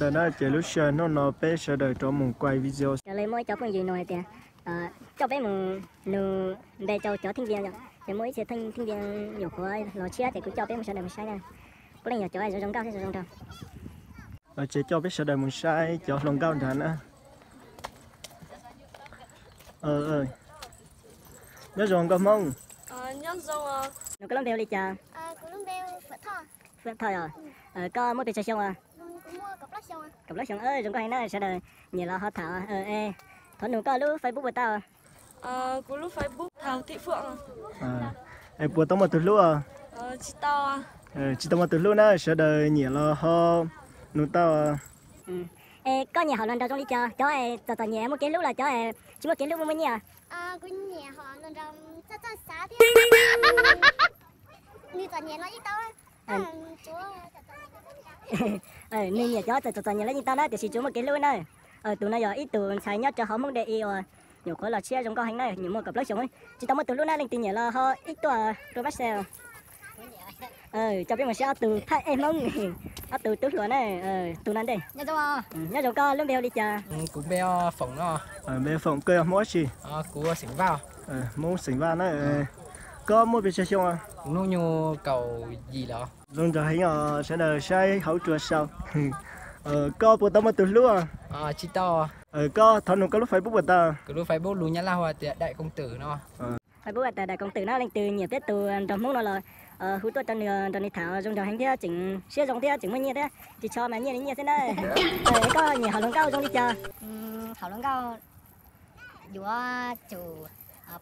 Ces lub sij hawm hnub no peb sawv daws rov mus kuaj video. Raws li muaj ib cov phooj ywg nug hais tias coj peb mus nug npe rau cov theej npias, ces muaj ib txhia theej npias nyuam qhuav los tshiab ces kuv coj peb mus sawv daws mus saib na. Puav leej yog cov zoo zoo nkauj thiab zoo zoo nraug. Ces coj peb sawv daws mus saib cov hluas nkauj nrad na. Nyob zoo nkauj Hmoob. Nws koj lub npe hu li cas? Fwm Thoj os. Koj muaj pes tsawg xyoo os? Kaum plaub xyoo. Zoo nkauj heev na, sawv daws nyiam los ho tham. Thov nug koj lub Facebook puas tau? Kuv lub Facebook Thau Thim Fwm. Es puas tau muaj tus hlub os? Tsis tau muaj tus hlub na, sawv daws nyiam los ho nug tau. Es koj nyiam hom luag nraug zoo li cas? Cov es txom txom nyem muaj kev hlub los cov es tsis muaj kev hlub muaj muaj nyiaj? Kuv nyiam hom luag nraug txawj txawj xav thiab. Nws txom nyem los yeej tau. Nws nyiam cov txawm txom txom nyem los yeej tau na, tiam sis tsuas muaj kev hlub na. Tus no yog ib tug ntxhais nyob rau hauv Hmoob D I uas nyuam qhuav los tshiab zoo nkauj heev na, nyiam muaj kaum plaub xyoos. Tsis tau muaj tus hlub na, leej twg nyiam los ho ib tuaj rau Brussels. Coj peb mus saib ob tug phaj ej Hmoob, ob tug tub hluas na, tus no ntej. Nyob zoo, koj lub npe hu li cas? Kuv npe Foom no. Npe Foom, koj yog Hmoob dab tsi? Kuv xeem Vaj. Hmoob xeem Vaj na. Koj muaj pes tsawg xyoo? Kuv hnub nyoog kaum yim los. Zoo nraug heev os, sawv daws saib hauv rua sau. Koj puas tau muaj tus hlub? Tsis tau. Koj thov nug koj lub Facebook puas tau? Kuv lub Facebook lus Nyab Laj hu tias Daim Koom Twm no. Facebook tias Daim Koom Twm na, leej twg nyiam peb tus nraug Hmoob no los hu tuaj rau nws, nrog nws tham, zoo nraug heev thiab tseem siab zoo thiab tseem muaj nyiaj thiab, tsis tso mas nyiaj li nyiaj xwb na. Koj nyiam hom hluas nkauj zoo li cas? Hom hluas nkauj yuav tsum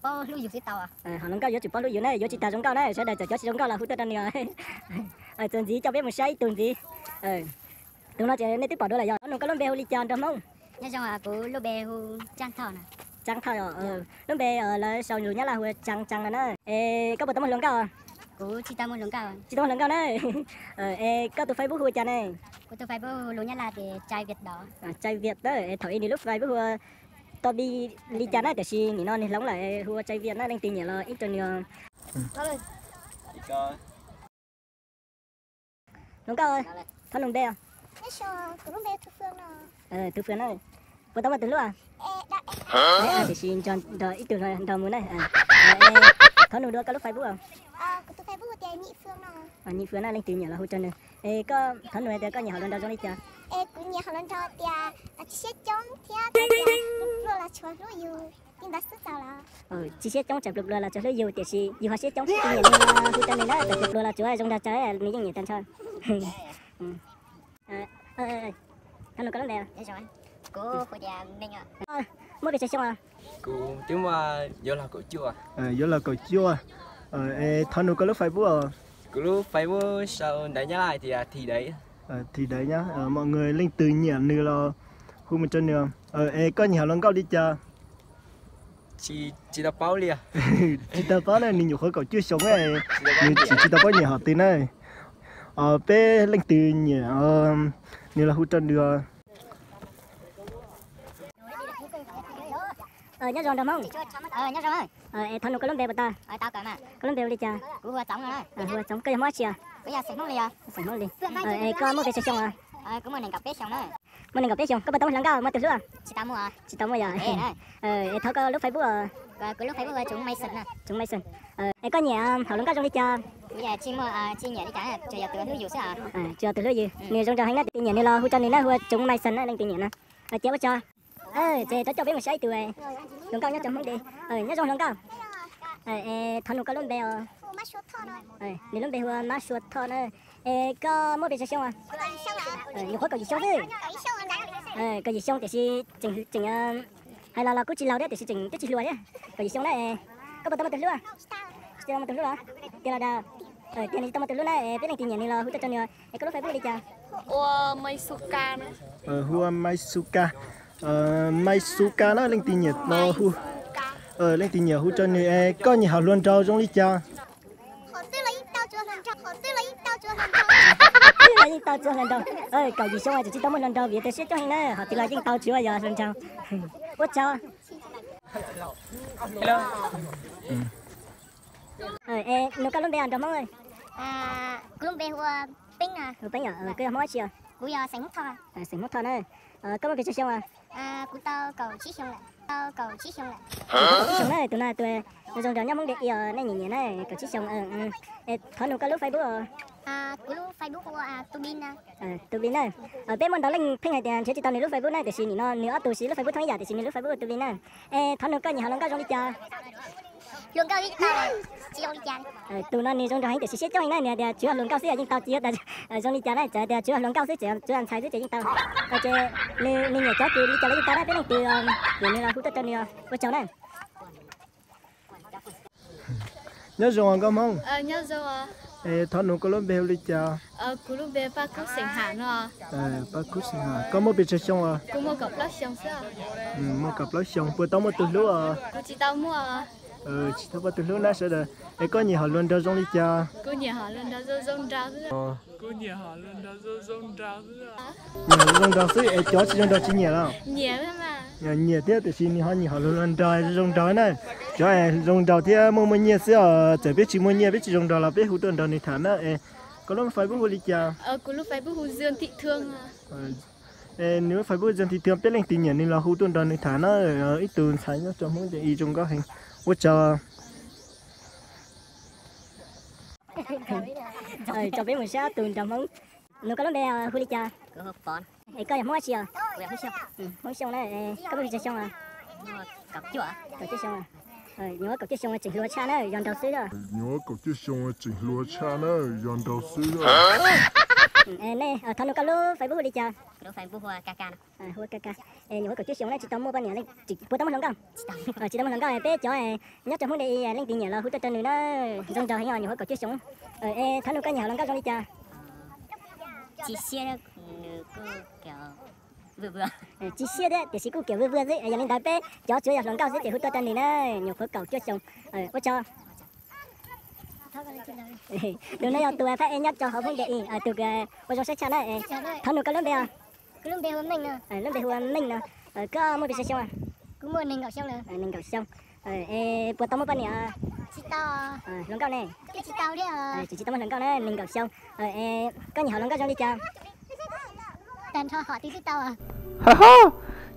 paub hlub yus xwb tau. Hom hluas nkauj yuav tsum paub hlub yus na, yuav tsis tas zoo nkauj na, sawv daws txawm cov tsis zoo nkauj los hu tuaj rau nws. Txuas ntxiv coj peb mus saib ib tug ntxiv. Tus no ces nej twb pom dua lawm, yog nug koj lub npe hu li cas nraug Hmoob? Nyob zoo, kuv lub npe hu Tsab Thoj. Tsab Thoj, lub npe lawv sau lus Nyab Laj hu Tsab Tsab no na. Es koj puas tau muaj hluas nkauj? Kuv tsis tau muaj hluas nkauj. Tsis tau muaj hluas nkauj na. Es koj tus Facebook hu ua cas ne? Kuv tus Facebook lus Nyab Laj tias Trai Viet Dov. Trai Viet, es thaum ub nws lub Facebook hu ua Tobi li cas na, tiam sis nim no nws hloov lawm hu ua Trai Viet na, leej twg nyiam los ib rau nws. Hluas nkauj, thov nug npe. Tus Fwm na. Puas tau muaj tus hlub? Tiam sis nrog ib tug nraug mus na. Thov nug dua koj lub Facebook. Nyij Fwm na, leej twg nyiam los hu rau nws. Es koj thov nug tias koj nyiam hom hluas nraug zoo li cas? Kuv nyiam hom hluas nraug tias tsis siab coob thiab pluag los tsuas hlub yus li ntawd xwb txaus los. Tsis siab coob, tseem pluag pluag los tsuas hlub yus, tiam sis yus ho siab coob, nyiam nws hu rau nws na, tseem pluag pluag los tsuas zoo nraug tsawv nws yeej nyiam tag nrho. Thov nug koj lub npe. Muaj pes tsawg xyoo? Kuv twb muaj yuav los kaum cuaj. Yuav los kaum cuaj. Es thov nug koj lub Facebook. Kuv lub Facebook sau ntawv Nyab Laj tias Thì Đấy. Thì Đấy nhá, mọi người leej twg nyiam nws los hu mus rau nws. Es koj nyiam hom hluas nkauj li cas? Tsis tau paub li. Tsis tau paub na, nws nyuam qhuav kaum cuaj xyoo, nws tsis tsis tau paub nyiam hom twg na. Peb leej twg nyiam nws los hu rau nws. Nyob zoo nraug Hmoob. Nyob zoo. Es thov nug koj lub npe puas tau? Koj lub npe hu li cas? Hu ua Txoov, koj yog Hmoob dab tsi? Xeem Hmoob li. Es koj muaj pes tsawg xyoo os? Muaj nees nkaum peb xyoo, koj puas tau muaj hluas nkauj, muaj tus hlub? Tsis tau muaj yom. Es thov koj lub Facebook. Tsoov Mason. Es koj nyiam hom hluas nkauj zoo li cas? Tsis yog tus hlub yus, nws zoo nraug heev na, leej twg nyiam nws los hu rau nws na, hu ua Tsoov Mason na, leej twg nyiam na. Ces ua tsaug. Ces rov coj peb mus saib ib tug hluas nkauj nyob rau Hmoob De. Nyob zoo hluas nkauj. Thov nug koj lub npe os. Nws lub npe hu ua Mab Sua Thoj na. Es koj muaj pes tsawg xyoo? Nyuam qhuav kaum yim xyoo xwb. Kaum yim xyoo tiam sis tseem, tseem hais los los kuj tsis laus thiab, tiam sis tseem twb tsis hluas thiab. Kaum yim xyoo na. Koj puas tau muaj tus hlub? Tsis tau muaj tus hlub los? Tiag los dag? Tiag nws tsis tau muaj tus hlub na, peb leej twg nyiam nws los hu tuaj rau nws. Es koj lub Facebook li cas? Hu ua Maisuka. Maisuka na, leej twg nyiam los hu, leej twg nyiam hu rau nws. Es koj nyiam hom hluas nraug zoo li cas? Twb los yeej tau tsuav hluas nraug. Kaum yim xyoo tseem tsis tau muaj hluas nraug vim tias siab coob heev na, hom twg los yeej tau tsuav yog hluas nraug. Ua tsaug. Es nug koj lub npe os nraug Hmoob. Kuv lub npe hu ua Peeb. Hu Peeb yom, koj yog Hmoob dab tsi os? Kuv yog xeem Hmoob Thoj. Xeem Hmoob Thoj na. Koj muaj pes tsawg xyoo os? Kuv tau kaum tsib xyoo lawm. Kaum tsib xyoo na, tus no tus zoo nraug nyob Hmoob Dej Is os, nej nyiam nyiam na, kaum tsib xyoo. Thov nug koj lub Facebook os. Kuv lub Facebook hu ua Tub Vin na. Tub Vin na. Peb muaj ntau leej pheej hais tias nrhiav tsis tau nws lub Facebook na, tiam sis nim no nws ob tug siv lub Facebook thoob ib yam, tiam sis nws lub Facebook ua Tub Vin na. Es thov nug koj nyiam hluas nkauj zoo li cas? Hluas nkauj tsis zoo li cas. Tus no nws zoo nraug heev tiam sis siab coob heev na, nws hais tias tsuav hluas nkauj xwb yeej tau, tsis yuav tas zoo li cas na, txawm tias tsuav hluas nkauj xwb, tsuav ntxhais xwb ces yeej tau. Ces nws nyiam cov twg li cas los yeej tau na, peb leej twg nyiam nws los hu tuaj rau nws, ua tsaug na. Nyob zoo nkauj Hmoob. Thov nug koj lub npe hu li cas? Kuv lub npe Paj Kub xeem Ham no. Paj Kub xeem Ham, koj muaj pes tsawg xyoo os? Muaj kaum plaub xyoo, puas tau muaj tus hlub os? Tsis tau muaj tus hlub na sawv daws. Es koj nyiam hom hluas nraug zoo li cas? Nyiam hluas zoo nraug xwb es cov tsis zoo nraug tsis nyiam los? Nyiam thiab tiam sis nws ho nyiam hom hluas nraug zoo nraug na. Cov zoo nraug thiab muaj muaj nyiaj xwb os, txawm peb tsis muaj nyiaj peb tsis zoo nraug los peb hu tuaj nrog nws tham na. Es koj lub Facebook hu li cas? Nws lub Facebook Zia Thim Thwm, peb leej twg nyiam nws los hu tuaj nrog nws tham na, ib tug ntxhais nyob rau Hmoob Dej Is zoo nkauj heev. Ua tsaug. Tso peb mus saib tus nraug Hmoob. Nug koj lub npe hu li cas? Es koj yog Hmoob dab tsi os? Hmoob Xyooj na. Koj muaj pes tsawg xyoo os? Kaum cuaj xyoo. Nyuam qhuav kaum cuaj xyoo tseem hluas tshaj na, yog nraug xwb. Nyuam qhuav kaum cuaj xyoo tseem hluas tshaj na, yog nraug xwb. Nej thov nug koj lub Facebook hu li cas? Hu Ka Ka. Nyuam qhuav kaum cuaj xyoo na tsis tau muaj poj niam, puas tau muaj hluas nkauj? Tsis tau muaj hluas nkauj, peb cov nyob rau Hmoob Dej Is leej twg nyiam los hu tuaj rau nws na. Zoo nraug heev os, nyuam qhuav kaum cuaj xyoo. Es thov nug koj nyiam hom hluas nkauj zoo li cas? Tsis siab thiab tiam sis kuj kiểu vwj vwj xwb, yog li ntawd peb cov tsuav yog hluas nkauj xwb ces hu tuaj rau nws na, nyuam qhuav kaum cuaj xyoo. Ua tsaug. Tus no yog tus phab ej nyob rau hauv Hmoob Dej Is, tus ua zoo saib tshaj na. Thov nug koj lub npe os. Lub npe hu ua Meej no. Koj muaj pes tsawg xyoo? Nees nkaum xyoo. Puas tau muaj poj niam? Hluas nkauj ne? Tsis tau muaj hluas nkauj na, nees nkaum xyoo. Koj nyiam hom hluas nkauj zoo li cas?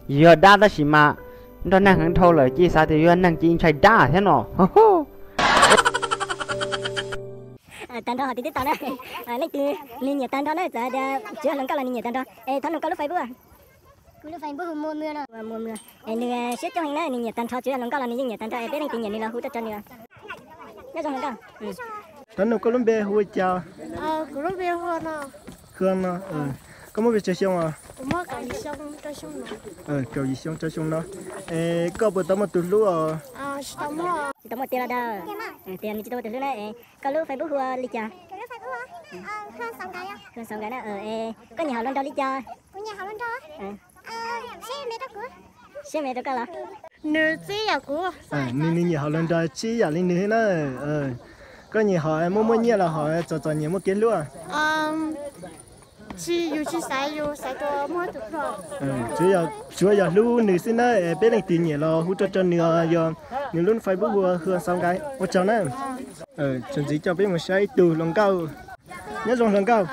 Yog dab tab sis mas nrog neeg heev dhau lawm cia xav tias yog neeg ces ntshai dab thiab no. Tag nrho hom twg twb tau na. Leej twg nws nyiam tag nrho na, txawm tias tsuav hluas nkauj los nws nyiam tag nrho. Es thov nug koj lub Facebook. Kuv lub Facebook hu Muaj Mwg no. Muaj Mwg. Es nws siab coob heev na, nws nyiam tag nrho, tsuav yog hluas nkauj los nws yeej nyiam tag nrho es peb leej twg nyiam nws los hu tuaj rau nws. Nyob zoo hluas nkauj. Thov nug koj lub npe hu ua cas? Kuv lub npe hu ua no. Hu ua no. Koj muaj pes tsawg xyoo os? Kaum yim xyoo rau xyoo no. Es koj puas tau muaj tus hlub os? Tsis tau muaj tiag los dag? Tias nws tsis tau muaj tus hlub na. Es koj lub Facebook hu ua li cas? Hu Xaus Nkais na. Koj nyiam hom hluas nraug li cas? Siab me rau koj los? Nws txib yam kuv. Nws nyiam hom hluas nraug txib yam li nws thiab na. Koj nyiam hom muaj muaj nyiaj los hom txom txom nyem muaj kev hlub? Tsis, yus tsis xaiv, yus xaiv tus muaj tus hlub. Tsuav yog hlub nws xwb na, peb leej twg nyiam los hu tuaj rau nws os, yog nws lub Facebook hu ua Xaus Nkais. Ua tsaug na. Txuas ntxiv coj peb mus saib ib tug hluas nkauj. Nyob zoo hluas nkauj.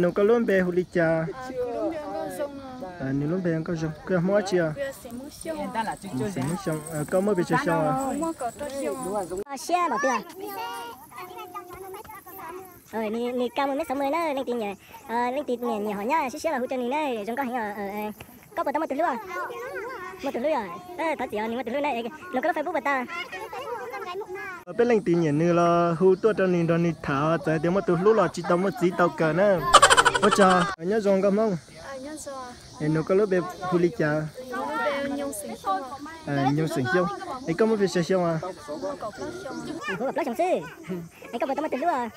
Nug koj lub npe hu li cas? Nws lub npe Nkauj Zoo. Koj yog Hmoob dab tsi os? Xeem Hmoob Xyooj. Koj muaj pes tsawg xyoo os? Siab npaum twg? Nws kab mus meb xav mus na, leej twg nyiam, leej twg nyiam nyiam hom nyab siab siab los hu rau nws na, zoo nkauj heev os. Koj puas tau muaj tus hlub? Muaj tus hlub os. Thov txim os, nws muaj tus hlub na. Nug koj lub Facebook puas tau? Peb leej twg nyiam nws los hu tuaj rau nws nrog nws tham, txawm tias muaj tus hlub los tsis tau muaj txiv tau kawm na. Ua tsaug. Nyob zoo nkauj Hmoob. Nug koj lub npe hu li cas? Nyoog Xeem Xyooj. Es koj muaj pes tsawg xyoo os? Kuv kaum plaub xyoo xwb. Es koj puas tau muaj tus hlub?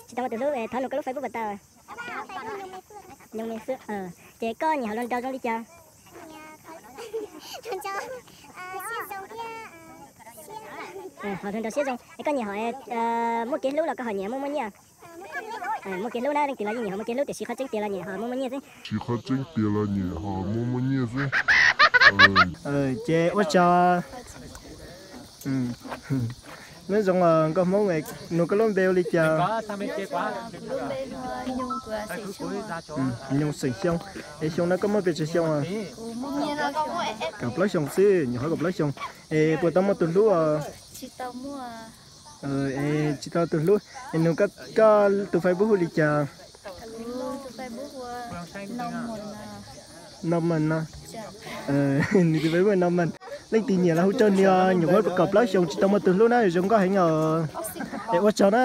Tsis tau muaj tus hlub, thov nug koj lub Facebook puas tau? Nyoog Me Xwb. Ces koj nyiam hom hluas nraug zoo li cas? Hom hluas nraug siab zoo. Es koj nyiam hom muaj kev hlub los koj ho nyiam muaj muaj nyiaj? Muaj kev hlub na, leej twg los yeej nyiam hom muaj kev hlub, tiam sis qhov tseeb tiag los nyiam hom muaj muaj nyiaj xwb. Tsis, qhov tseeb tiag los nyiam hom muaj muaj nyiaj xwb. Ces ua tsaug. Nyob zoo os nkauj Hmoob, nug koj lub npe hu li cas? Nyoog xeem Xyooj. Es xyoo no koj muaj pes tsawg xyoo os? Kaum plaub xyoo xwb, nyuam qhuav kaum plaub xyoo. Es puas tau muaj tus hlub os? Es tsis tau tus hlub. Es nug koj tus Facebook hu li cas? Norman no. Nws tus Facebook Norman. Leej twg nyiam los hu rau nws os, nyuam qhuav kaum plaub xyoo tsis tau muaj tus hlub na, zoo nkauj heev os. Es ua tsaug na.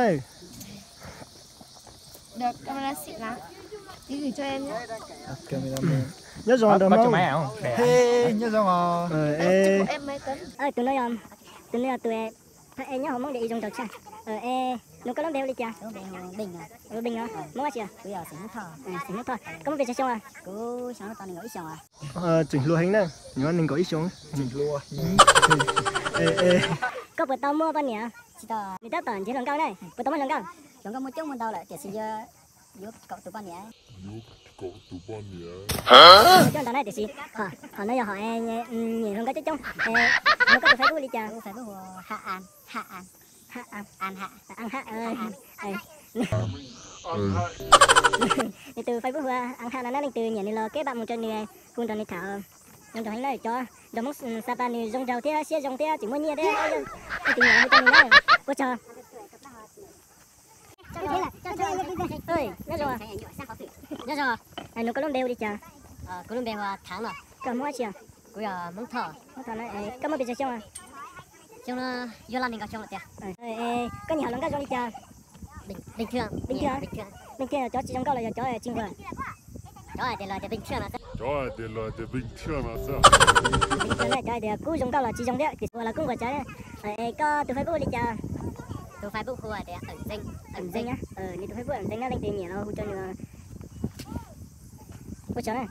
Nyob zoo os nkauj Hmoob. Tus no yog, tus no yog tus thaj e nyob hauv Hmoob de ib zoo nraug tshaj. Es nug koj lub npe hu li cas? Hmoob dab tsi? Xeem Hmoob Thoj. Koj muaj pes tsawg xyoo os? Tseem hluas heev na, nyuam nees nkaum ib xyoo. Koj puas tau muaj poj niam? Nws tab tom nrhiav hluas nkauj na, puas tau muaj hluas nkauj? Hluas nkauj muaj coob muaj ntau lawm tiam sis yuav, yuav kaum tus poj niam. Coob ntau na tiam sis qhov no yog hom nyiam hluas nkauj coob coob. Nug koj tus Facebook li cas? Nws tus Facebook hu An Ha no na, leej twg nyiam nws los keb npam mus rau nws, hu nrog nws tham. Zoo nraug heev na, cov nraug Hmoob Xab Pas nws zoo nraug thiab siab zoo thiab tseem muaj nyiaj thiab. Leej twg nyiam hu rau nws na. Ua tsaug. Nyob zoo, nyob zoo. Nug koj lub npe hu li cas? Kuv lub npe hu Thav no. Koj Hmoob dab tsi? Kuv yog Hmoob Thoj. Koj muaj pes tsawg xyoo? Xyoo no yuav luag nees nkaum xyoo lawm tiag. Koj nyiam hom hluas nkauj zoo li cas? Bình thường, bình thường. Bình thường, cov tsis zoo nkauj los yog cov tsis nquag? Cov hais tias luag tias bình thường no xwb. Cov hais tias luag tias bình thường no xwb. Bình thường na, cov hais tias kuj zoo nkauj los tsis zoo thiab, tiam sis los kuj nquag tsawv. Koj tus Facebook li cas? Tus Facebook hu tias Ntxeev. Ntxeev na, nws tus Facebook Ntxeev na, leej twg nyiam los hu rau nws. Ua tsaug na.